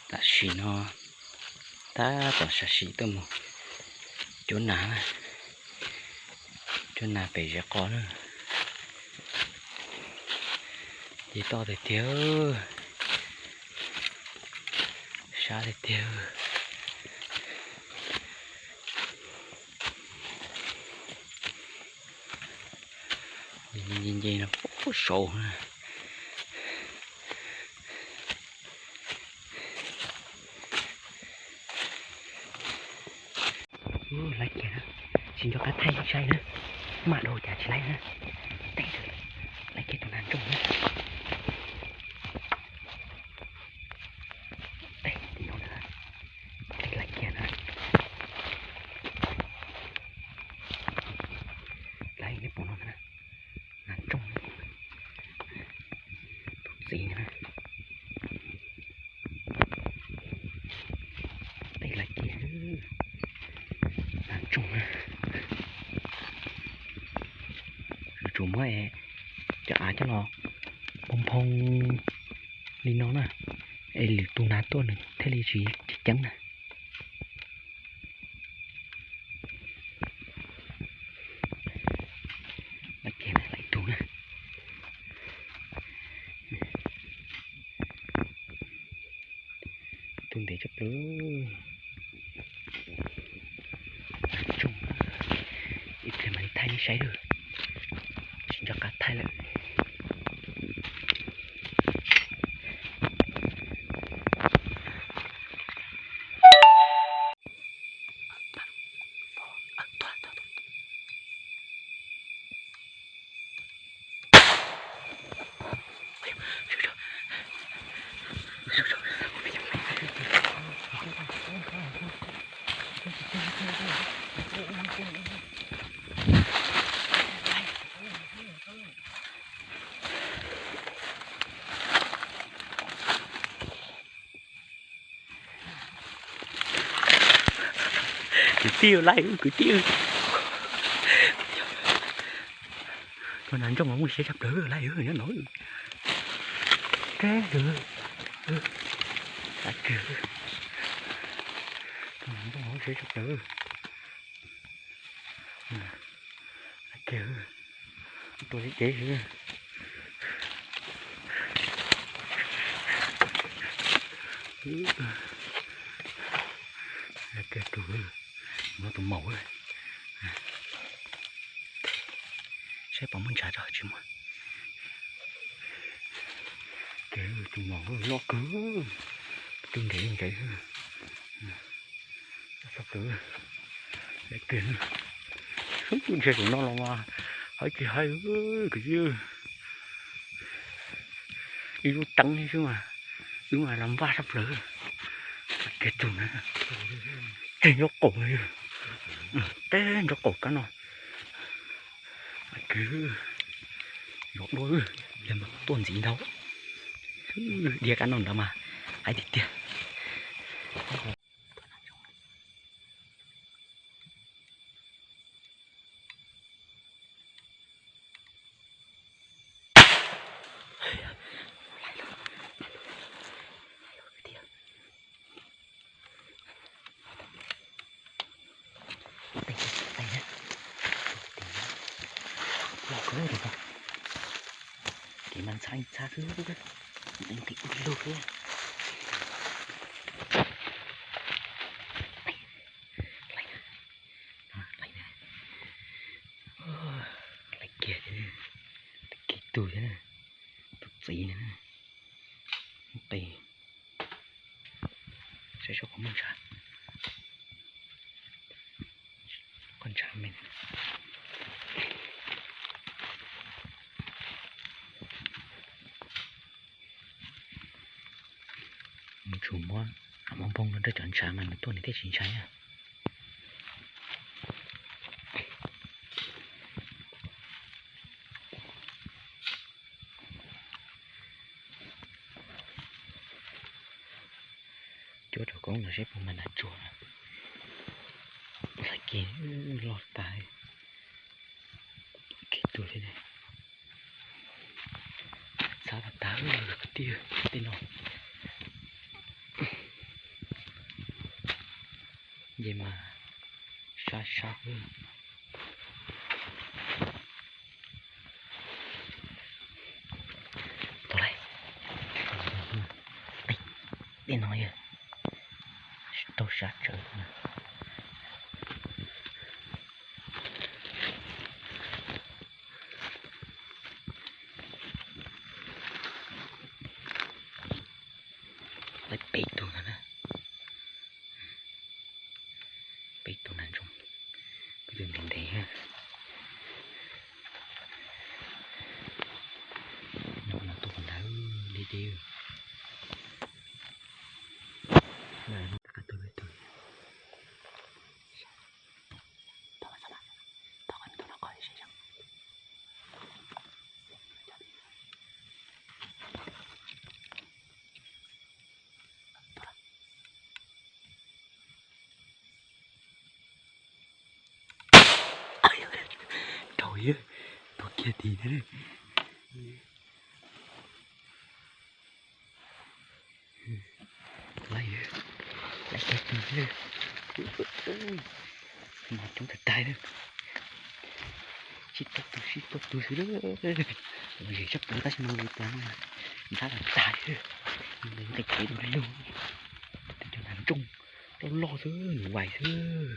Tam sim no tab tom sam sim tuaj mus cuab nas na, cuab nas pem zes qos na. Nce toj tiag tiag, sab tiag tiag. Nce nce no puag saud na. Laib kiag na, tsis nco qab thaij saib na, mam dhau cas tsis laib na. Teb, laib kiag tus nas ntsooj na. Teb tim no na, teb laib kiag na. Laib neb pom no na, nas ntsooj, tus txiv na. Teb laib kiag, nas ntsooj na. Yuav tsum muab cov av coj los nphoo nphoo li no na, es lwm tus nas tuaj nws thiaj li tsis ceeb na. Laib kiag na, laib ib tug na. Tus ntev tshaj plaws. Tsoom, ib pliag mam li thaij nej saib lawm, tsis nco qab thaij lawm. Kwv tij laij, kwv tij. Tus nas ntsooj no muaj siab tshaj plaws laij, nyob no. Kab, kab, tus nas ntsooj no muaj siab tshaj plaws. Kab, tua cev cev. Kab tus, muab tus maum, saib puas muaj ntshav tso tsis muaj. Kab tus maum loj kawg, tus ntev ntev. Txog plaws, ntshe zaum no los mas hais tsis hais, kwv tij, ib lub teeb xwb mas wb mas los npaj tshaj plaws. Kiag tus na, teg nraub qaum no, teg nraub qaum kab no. Kiag, zov dua, yog mas tuaj ntxiv ntau, dhia kab no ntawd mas hais tiag tiag. Kev mas ntxhab ntxhab xwb, nqis ub lug xwb. Laij kiag, laij kiag tus thiab, tus txiv na. Qis, saib seb puas muaj ntshav. Qhov ntshav me. Mus tsuas muab av npog npog no rau cov ntshav mas nws tuaj nws thiaj tsis ntshai na. Cuab rau koob no seb puas mag nas tsuag. Txhais kev loj tas, kev tuag thiab. Txhab tas tas kwv tij, tej no. Ces mas sab sab. Tau lawm. Tej no yog rau sab tsawv na. Lawv peb tug no na. Peb tug nas ntsoog, peb tug ntev ntev. No no tuaj ntawd deb deb. Rau yawg, tuag kiag tid na. Lawv, lawv kiag tid na. Mas coob tag tag na. Sib tuaj tu sib tuaj tu xwb na. Zem sab plaws tab sis mas nqis plaws no ntab tag tag. Nqis nqis kev du lug. Tej cov nas ntsooj loj loj xwb, nws vais xwb.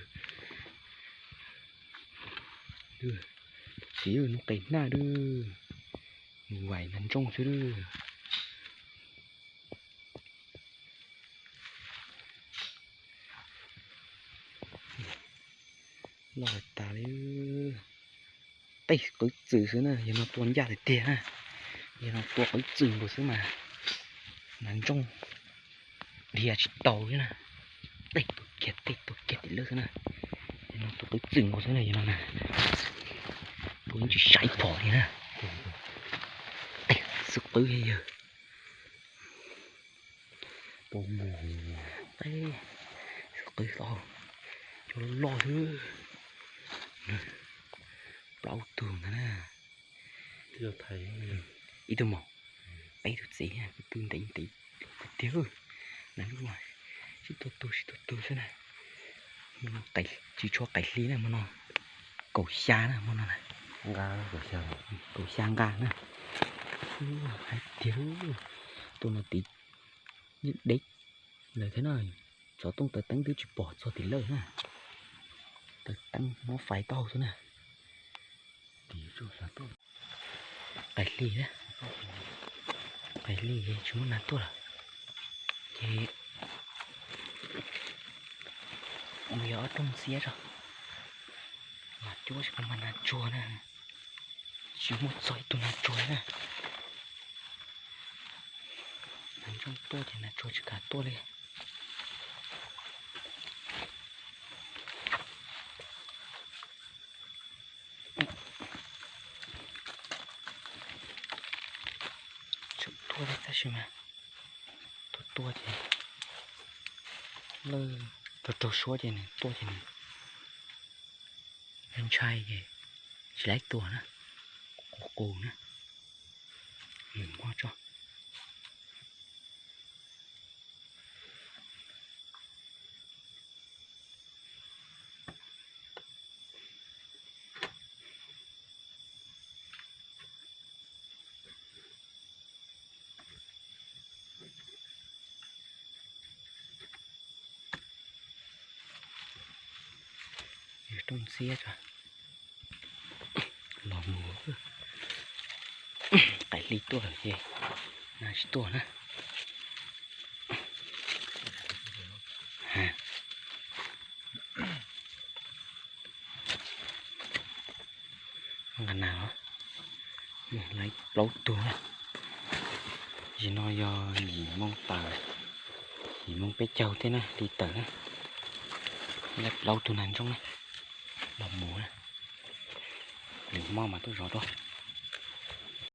Siv nws qe hnaj dwb, nws vais nas ntsooj xwb dwb. Loj tas li. Tej qwv txwm xwb na, yog no tua ncaj tiag tiag na. Yog no tua qwv txwm nkaus xwb mas nas ntsooj dhia tsis tau li na. Tej tuag kiag, tej tuag kiag tim lawm xwb na. Yog no tua qwv txwm nkaus xwb na, yog no na. Tua yeej tsis saib phom li na. Tej xwb qwv yawg. Peb xwb qwv tau cov loj loj xwb. Plaub tug ntag na. Ib tug mos, peb tug txiv, tus twg ntev ntev tiag tiag. Nas ntsooj sib tuaj tu sib tuaj tu xwb na. Tsis tshua qaim hli na, hmo no kaum xya na, hmo no na. Kaum xya nqa na. Hais tiag, tuaj no tid yeej deb lawm thiab na. Xov tooj taws teeb twb tsis pom txog tim lawm na. Taws teeb muab fais tau xwb na. Qaim hli, qaim hli tsis muaj nas tuaj lawm. Ces mus yog ob rooj xiab tso, mas cuab tsis pom mas nas tsuag na. Tsis muaj txog ib tug nas tsuag na. Nas ntsooj tuaj ces nas tsuag tsis kam tuaj li. Tseem tuaj tab sis mas tuaj tuaj ces lawv raug raug suab ces nws tuaj ces nws ntshai ces tsis laib tua na, qus qus na. Lwm hmo tso. Rooj xiab tso, los mus. Qaim hli tuaj lawm ces nas tsis tuaj na. Nqa nas os, lawv plaub tug na. Zim no yog yim moo taws, yim moo peb caug thiab na, li tawm na. Lawv plaub tug nas ntsooj na, los mus na. Lwm hmo mas tuaj zov dua.